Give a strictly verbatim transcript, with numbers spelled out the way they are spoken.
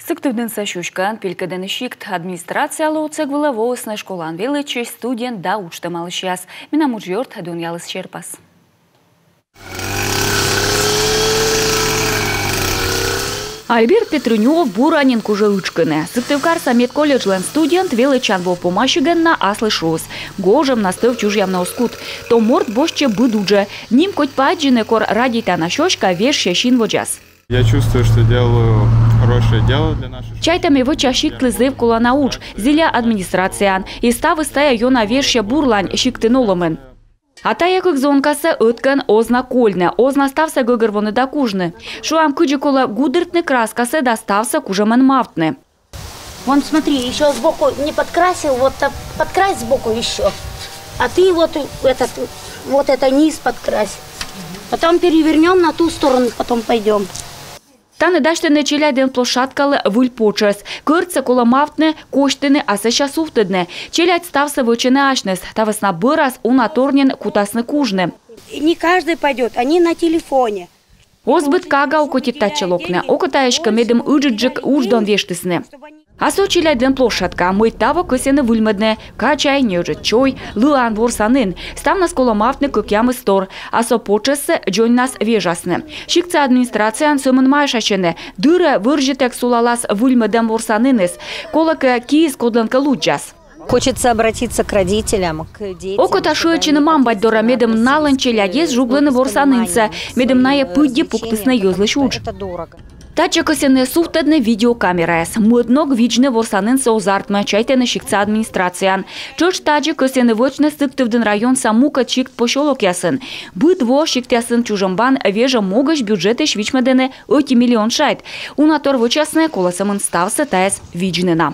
Сыктывдінса сюськаын пелькӧдӧны сикт. Администрациялы отсӧг вылӧ воисны школаын велӧдчысь, студент да уджтӧмалысьяс. Менам уджъёрт донъяліс серпас. Альберт Петрунёв бура нин кужӧ ытшкыны. Сыктывкарса медколледжлӧн студент велӧдчан во помасигӧн на аслыс шуис: гожӧмнас тӧв чужъявны оз кут. Том морт босьтчӧ быд уджӧ. Нимкодь пӧ аддзыны, кор радейтана сёська вежсьӧ син водзас. Я чувствую, что делаю хорошее дело для нашей школы. Чайта, ме вӧча сиктлы зэв колана удж, зіля администрацияӧн. И ставыс тайӧ ёна вежсьӧ бурлань сиктын олӧмын. А тайӧ кык зонкасӧ ӧткӧн оз на кольны, оз на ставсӧ гӧгӧрвоны да кужны. Шуам, кыдзи колӧ гудыртны краскасӧ да ставсӧ кужӧмӧн мавтны. Вон, смотри, ещё сбоку не подкрасил, вот так подкрась сбоку ещё. А ты вот этот, вот это низ подкрась. Потом перевернём на ту сторону, потом пойдём. Тані дасьтӧны челядьлӧн площадкалы выль потшӧс. Кӧртсӧ колӧ мавтны, косьтыны, а сэсся сувтӧдны. Челядь ставсӧ вӧчӧны асьныс. Та вӧсна бӧрас уна тор нин кутасны кужны. И не каждый пойдёт, они на телефоне. Оз быд кага окотит татчӧ локны. Окота эськӧ, медым ыджыдджык удждон вештісны. А со челядьлӧн площадка, мый таво кӧсйӧны выльмӧдны. Качай, неыджыд чой, лыан ворсанін. Ставнас колӧ мавтны кӧкъямыс тор. А со потшӧссӧ дзоньнас вежасны. Сиктса администрацияын сӧмын майшасьӧны. Дыр-ӧ вӧрзьытӧг сулалас выльмӧдӧм ворсаніныс. Колӧкӧ, киыс кодлӧнкӧ луддзас. Хочется обратиться к родителям, к детям. Окота шыӧдчыны мам-бать дорӧ, медым налӧн челядьыс жуглӧны ворсанінсӧ, медым найӧ пыдди пуктісны йӧзлысь удж. Это дорого. Татчӧ кӧсйӧны сувтӧдны видеокамераяс. Мӧд ног видзны ворсанінсӧ оз артмы, чайтӧны сиктса администрацияын. Тшӧтш тадзи кӧсйӧны вӧчны Сыктывдін районса мукӧд сикт-посёлокъясын. Быд во сиктъясын чужӧмбан вежӧм могысь бюджетысь вичмӧдӧны ӧти миллион шайт. Уна тор вӧчасны, колӧ сӧмын ставсӧ тайӧс видзны на.